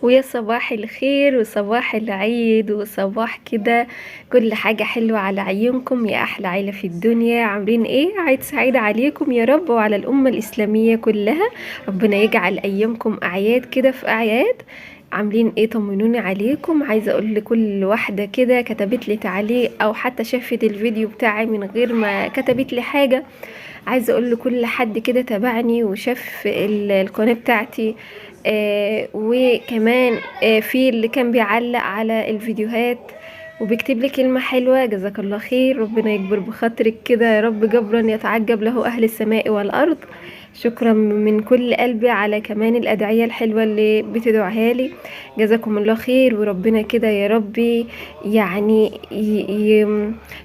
ويا صباح الخير وصباح العيد وصباح كده كل حاجة حلوة على عيونكم يا أحلى عيلة في الدنيا. عاملين ايه؟ عيد سعيد عليكم يا رب وعلى الأمة الإسلامية كلها. ربنا يجعل أيامكم أعياد كده في أعياد. عاملين ايه؟ طمنوني عليكم. عايزه اقول لكل واحدة كده كتبت لي تعليق او حتى شافت الفيديو بتاعي من غير ما كتبت لي حاجة، عايزه اقول لكل حد كده تابعني وشاف القناة بتاعتي، وكمان في اللي كان بيعلق على الفيديوهات وبيكتب لي كلمة حلوة، جزاك الله خير، ربنا يكبر بخاطرك كده يا رب جبرا يتعجب له اهل السماء والارض. شكرا من كل قلبي على كمان الأدعية الحلوة اللي بتدعوها لي، جزاكم الله خير. وربنا كده يا ربي يعني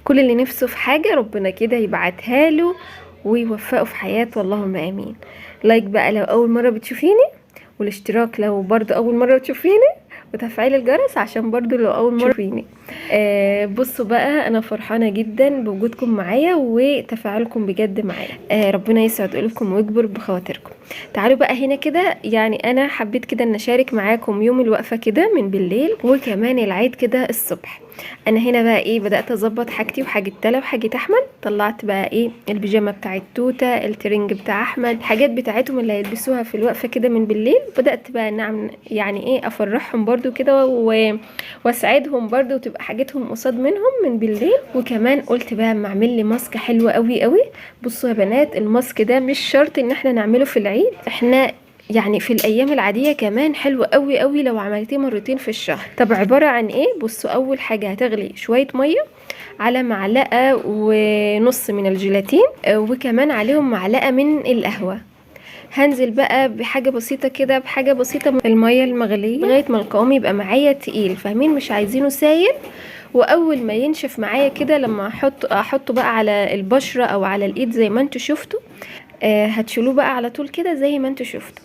كل اللي نفسه في حاجة ربنا كده يبعتها له ويوفقه في حياته، اللهم امين. like بقى لو اول مرة بتشوفيني، والاشتراك لو برضو اول مرة بتشوفيني، وتفعيل الجرس عشان برضو لو اول مرة تشوفيني. بصوا بقى، انا فرحانة جدا بوجودكم معايا وتفاعلكم بجد معايا. ربنا يسعد قلوبكم ويكبر بخواطركم. تعالوا بقى هنا كده، يعني انا حبيت كده ان اشارك معاكم يوم الوقفة كده من بالليل، وكمان العيد كده الصبح. انا هنا بقى ايه، بدات اظبط حاجتي وحاجه تلا وحاجه احمد. طلعت بقى ايه البيجامه بتاعت توته، الترنج بتاع احمد، الحاجات بتاعتهم اللي هيلبسوها في الوقفة كده من بالليل. بدات بقى نعم يعني ايه افرحهم برضو كده واسعدهم برضو، وتبقى حاجتهم قصاد منهم من بالليل. وكمان قلت بقى اما اعمل لي ماسك حلو قوي قوي. بصوا يا بنات، الماسك ده مش شرط ان احنا نعمله في العيد، احنا يعني في الايام العادية كمان حلو قوي قوي لو عملتيه مرتين في الشهر. طب عبارة عن ايه؟ بصوا، اول حاجة هتغلي شوية مية على معلقه ونص من الجيلاتين، وكمان عليهم معلقه من القهوة. هنزل بقى بحاجة بسيطة كده، بحاجة بسيطة من المية المغليه لغاية ما القوام يبقى معايا تقيل، فاهمين؟ مش عايزينه سايل. واول ما ينشف معايا كده، لما احطه بقى على البشرة او على الايد زي ما انتوا شفتوا، هتشيلوه بقى على طول كده زي ما انتوا شفتوا.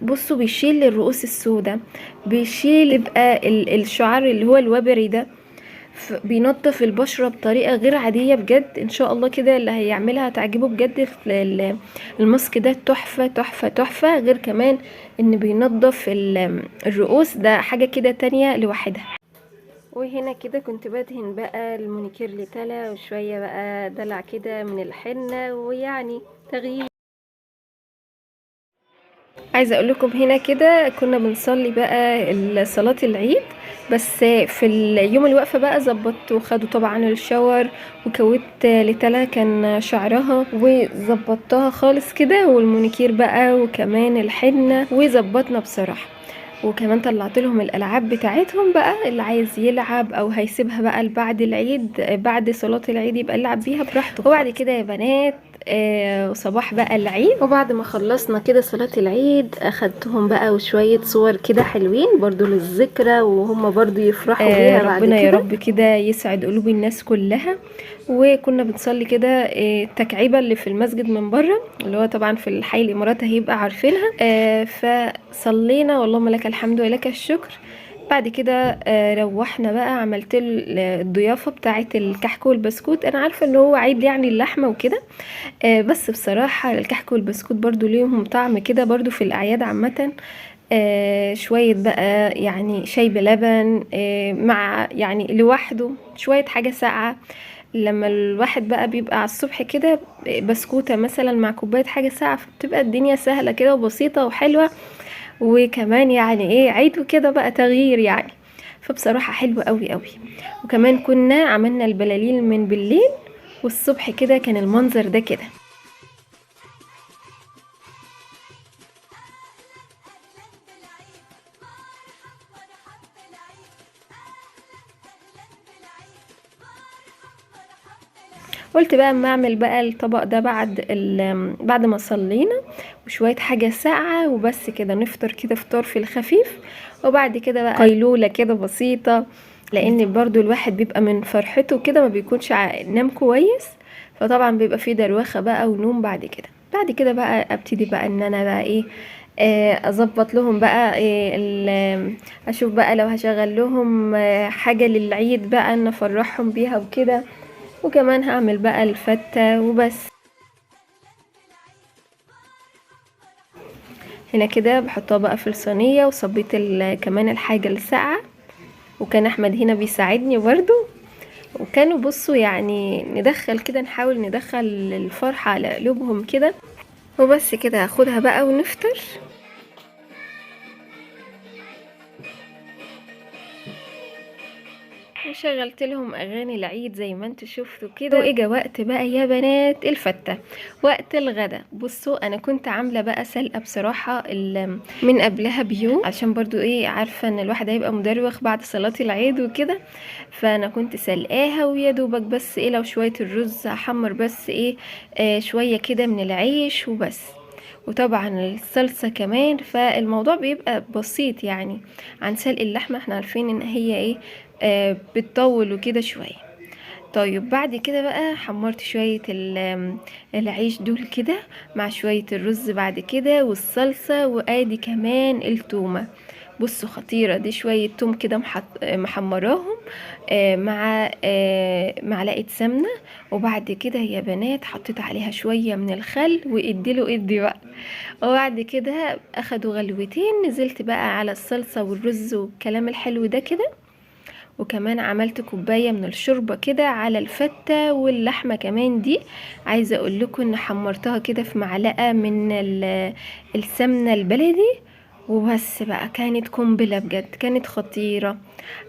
بصوا، بيشيل الرؤوس السوداء، بيشيل يبقى الشعر اللي هو الوبري ده، بينظف البشرة بطريقة غير عادية بجد. ان شاء الله كده اللي هيعملها هتعجبه بجد. الماسك ده تحفة تحفة تحفة، غير كمان ان بينظف الرؤوس، ده حاجة كده تانية لوحدها. وهنا كده كنت بدهن بقى المونيكير لتلا، وشوية بقى دلع كده من الحنة، ويعني تغيير. عايزة اقول لكم هنا كده كنا بنصلي بقى صلاة العيد، بس في اليوم الوقفة بقى ظبطت وخدوا طبعا الشاور، وكويت لتلا كان شعرها وظبطتها خالص كده، والمونيكير بقى وكمان الحنة، وظبطنا بصراحة. وكمان طلعت لهم الالعاب بتاعتهم بقى، اللي عايز يلعب او هيسيبها بقى لبعد العيد، بعد صلاة العيد يبقى يلعب بيها براحته. وبعد كده يا بنات، صباح بقى العيد، وبعد ما خلصنا كده صلاة العيد اخدتهم بقى وشوية صور كده حلوين برضو للذكرى، وهم برضو يفرحوا بيها بعد ربنا يا رب كده يسعد قلوب الناس كلها. وكنا بنصلي كده التكعيبة اللي في المسجد من بره، اللي هو طبعا في الحي الامارات هيبقى عارفينها. فصلينا واللهم لك الحمد ولك الشكر. بعد كده روحنا بقى، عملت الضيافة بتاعة الكحك والبسكوت. انا عارفة ان هو عيد يعني اللحمة وكده، بس بصراحة الكحك والبسكوت برضو ليهم طعم كده برضو في الاعياد عامة. شوية بقى يعني شاي بلبن، مع يعني لوحده شوية حاجة ساقعة. لما الواحد بقى بيبقى على الصبح كده بسكوتة مثلا مع كوباية حاجة ساقعة، فبتبقى الدنيا سهلة كده وبسيطة وحلوة، وكمان يعني ايه عيد وكده بقى تغيير يعني، فبصراحة حلوة قوي قوي. وكمان كنا عملنا البلالين من بالليل، والصبح كده كان المنظر ده كده. قلت بقى اما اعمل بقى الطبق ده بعد ما صلينا، وشوية حاجة ساقعة وبس كده، نفطر كده فطار في الخفيف، وبعد كده بقى قيلولة كده بسيطة، لان برضو الواحد بيبقى من فرحته كده ما بيكونش نام كويس، فطبعا بيبقى فيه دروخة بقى ونوم بعد كده. بعد كده بقى ابتدي بقى ان انا بقى ايه، اظبط لهم بقى إيه اشوف بقى لو هشغل لهم حاجة للعيد بقى ان افرحهم بيها وكده، وكمان هعمل بقى الفتة وبس. هنا كده بحطها بقى في الصينية، وصبيت كمان الحاجة الساقعة، وكان احمد هنا بيساعدني برضو. وكانوا بصوا يعني ندخل كده، نحاول ندخل الفرحة على قلوبهم كده. وبس كده هاخدها بقى ونفطر. وشغلت لهم اغاني العيد زي ما انتوا شفتوا كده. واجا وقت بقى يا بنات الفته، وقت الغدا. بصوا انا كنت عامله بقى سلقه بصراحة من قبلها بيوم، عشان برضو ايه عارفه ان الواحد هيبقى مدروخ بعد صلاة العيد وكده، فانا كنت سلقاها ويا دوبك بس ايه لو شوية الرز هحمر بس ايه شوية كده من العيش وبس، وطبعا الصلصة كمان. فالموضوع بيبقى بسيط يعني عن سلق اللحمة، احنا عارفين ان هي ايه بتطول وكده شوية. طيب بعد كده بقى حمرت شوية العيش دول كده مع شوية الرز بعد كده والصلصة، وادي كمان التومة. بصوا خطيرة دي، شوية توم كده محمراهم مع معلقة سمنة. وبعد كده يا بنات حطيت عليها شوية من الخل واديله ادي بقى. وبعد كده اخدوا غلوتين، نزلت بقى على الصلصة والرز والكلام الحلو ده كده. وكمان عملت كوباية من الشوربة كده على الفتة واللحمة كمان دي. عايزة اقول لكم ان حمرتها كده في معلقة من السمنة البلدي وبس بقى، كانت قنبلة بجد، كانت خطيرة.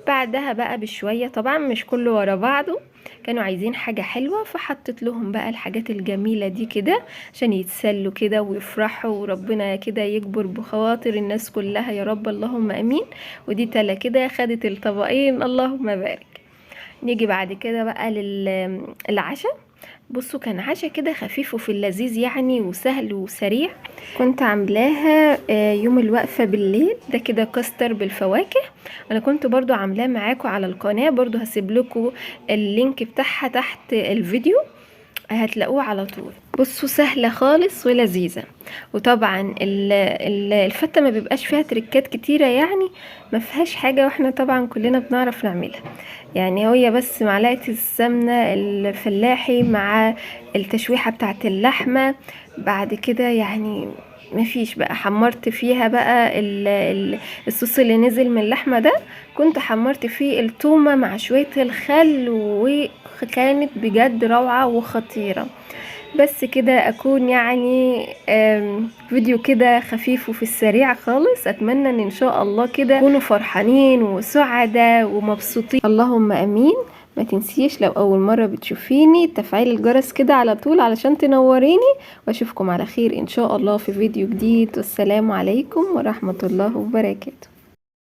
بعدها بقى بشوية، طبعا مش كله ورا بعضه، كانوا عايزين حاجة حلوة، فحطيت لهم بقى الحاجات الجميلة دي كده عشان يتسلوا كده ويفرحوا، وربنا كده يكبر بخواطر الناس كلها يا رب، اللهم امين. ودي تلا كده خدت الطبقين، اللهم بارك. نيجي بعد كده بقى للعشاء. بصوا كان عشاء كده خفيف وفي اللذيذ يعني، وسهل وسريع. كنت عاملاها يوم الوقفة بالليل، ده كده كاستر بالفواكه. انا كنت برضو عاملاه معاكم على القناة، برضو هسيب لكم ال link بتاعها تحت الفيديو، هتلاقوه على طول. بصوا سهلة خالص ولذيذة. وطبعا الفتة ما بيبقاش فيها تريكات كتيرة يعني، ما فيهاش حاجة، واحنا طبعا كلنا بنعرف نعملها يعني. هي بس معلقة السمنة الفلاحي مع التشويحة بتاعت اللحمة، بعد كده يعني مفيش بقى. حمرت فيها بقى الصوص اللي نزل من اللحمة ده، كنت حمرت فيه التومة مع شوية الخل، وكانت بجد روعة وخطيرة. بس كده اكون فيديو كده خفيف وفي السريع خالص. اتمنى ان شاء الله كده تكونوا فرحانين وسعداء ومبسوطين، اللهم امين. ما تنسيش لو اول مرة بتشوفيني تفعيل الجرس كده على طول علشان تنوريني، واشوفكم على خير ان شاء الله في فيديو جديد. والسلام عليكم ورحمة الله وبركاته.